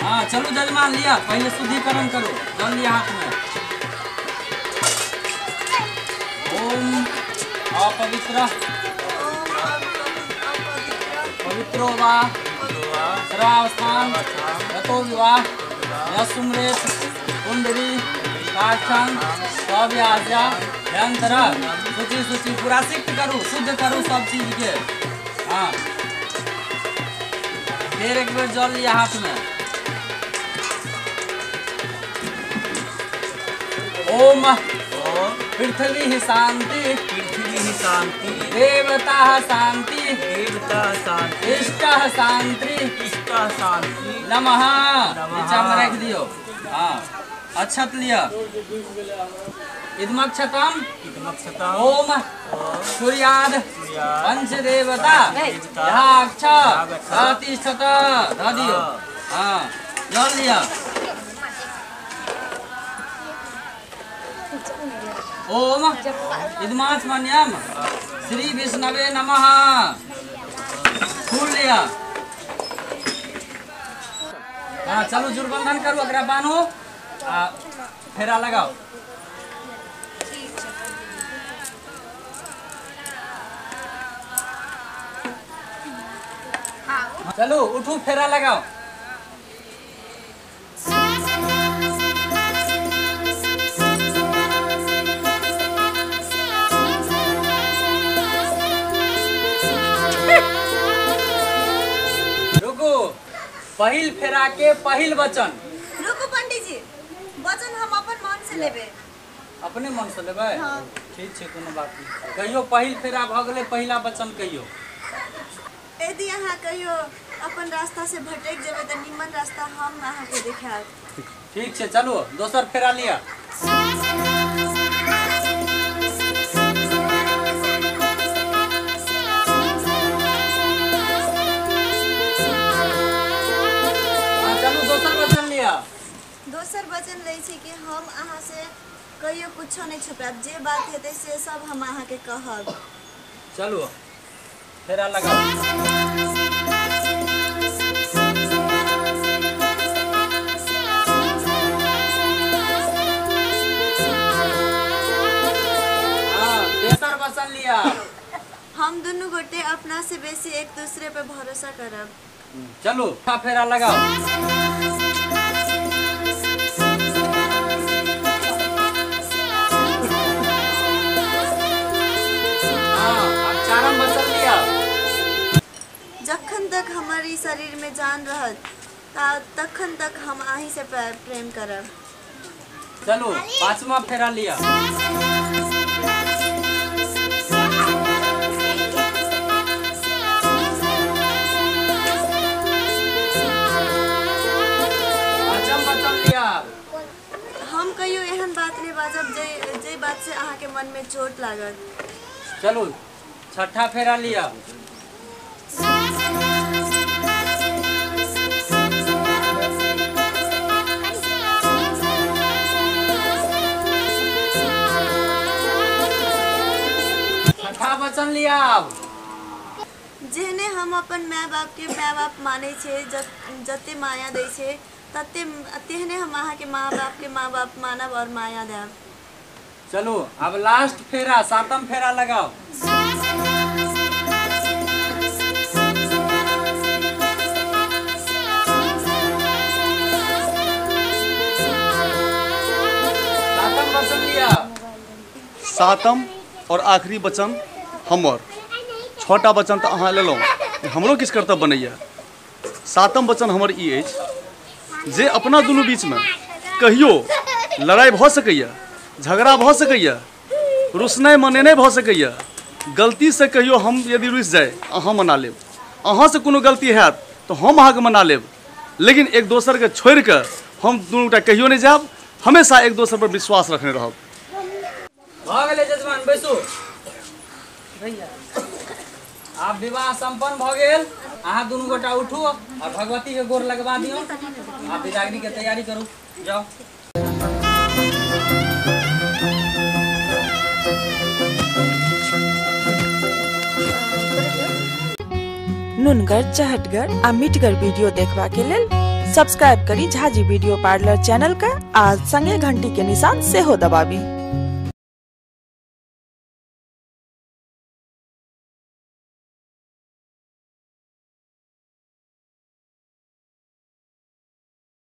हाँ चलू जजमान लिया, पहले शुद्धिकरण करो, जल लिया हाथ में। ओम अपवित्र पवित्रो वा सर्वावस्थान रतो विवाह यशुमरेत कुंडरी काष्ठं सव्यास्या शुचि शुचि पूरा सिक्त करू, शुद्ध करू सब चीज के। हाँ फिर एक बेर जल लिया हाथ में। ओम पृथ्वी ही शांति, पृथ्वी ही शांति, देवता शांति, देवता शांति, इष्ट शांति, इष्ट शांति नमः। नीचा में रख दियो। हाँ अक्षत लिया, इदमक्षतम, इदमक्षतम ओम सूर्याद पंचदेवता यहाक्ष प्रतिष्ठत धर दियो। हाँ जल लिया। ओम इदमाचमन्यम श्री विष्णवे नमः। फूल लिया। हाँ चलो जुर्बंधन करू, अकरा बान्हू आ फेरा लगाओ। चलो उठू फेरा लगाओ। रुको, पहिल फेरा के पहिल वचन। रुको पंडित जी, वचन हम अपन मन से लेबे। अपने मन से लेबे? हाँ। ठीक छै, कोनो बात नहीं। कहियो पहिल फेरा भ गेलै, पहिला वचन कहियो। यदि अहाँ कहियो अपन रास्ता से भटक जेबै त निमन रास्ता हम अहाँ के देखायब। ठीक छै, चलो दोसर फेरा लिया। चलू दोसर वचन लिया। दोसर वचन लै छी कि हम अहाँ से कहियो कुछो नहीं छुपायब, जे बात हेतै से सब हम अहाँ के कहब। चलू फेरा लगाओ। हाँ तेसर वचन लिया। हम दुनू गोटे अपना से बेसी एक दूसरे पे भरोसा करब। चलो फेरा लगाओ। हाँ अब चारम वचन लिया। जखन तक हमारी शरीर में जान रहत तखन तक हम अहीं से प्रेम करब। चलो पांचवा फेरा लिया। पांचम वचन लिया। हम कहियो एहन बात नहीं बाजब जे बात से अहाँ के मन में चोट लागत। चलो छठा फेरा लिया। छठा वचन लिया। जेहने हम अपन my बाप के my बाप मानै छे, जते माया दै छे तते तेहने हम अहाँ के माँ बाप के माँ बाप मानब और माया देब। चलो अब लास्ट फेरा, सातम फेरा लगाओ। सातम वचन लिया। सातम और आखिरी वचन हमर। छटा वचन तो अहाँ लेलहुँ, हमरो किछु कर्तव्य बनैया। सातम वचन हमर ई अछि जे अपना दुनू बीचमे कहियो लड़ाई भऽ सकैया, झगड़ा भऽ सकैया, रुसनाइ मनेनाइ भऽ सकैया, गलतीसँ कहियो हम यदि रुसि जाए अहाँ मना लेब, अहाँसँ कोनो गलती हैत तऽ हम अहाँके मना लेब, लेकिन एक दोसरके छोड़िकऽ हम दुनू गोटा कहियो नहि जायब, हमेशा एक दोसर पर विश्वास रखने रहब। भऽ गेलै जजमान, बैसू। आब विवाह संपन्न भऽ गेल। अहाँ दुनू गोटा उठू और भगवती के गोर लगवा दियौ। आब विदागरी के तैयारी करू, जाओ। नुनगर, चहटगर आ मिठगर वीडियो देखबा के लेल सब्सक्राइब करी झाजी वीडियो पार्लर चैनल के आ संगे घंटी के निशान सेहो दबाबी।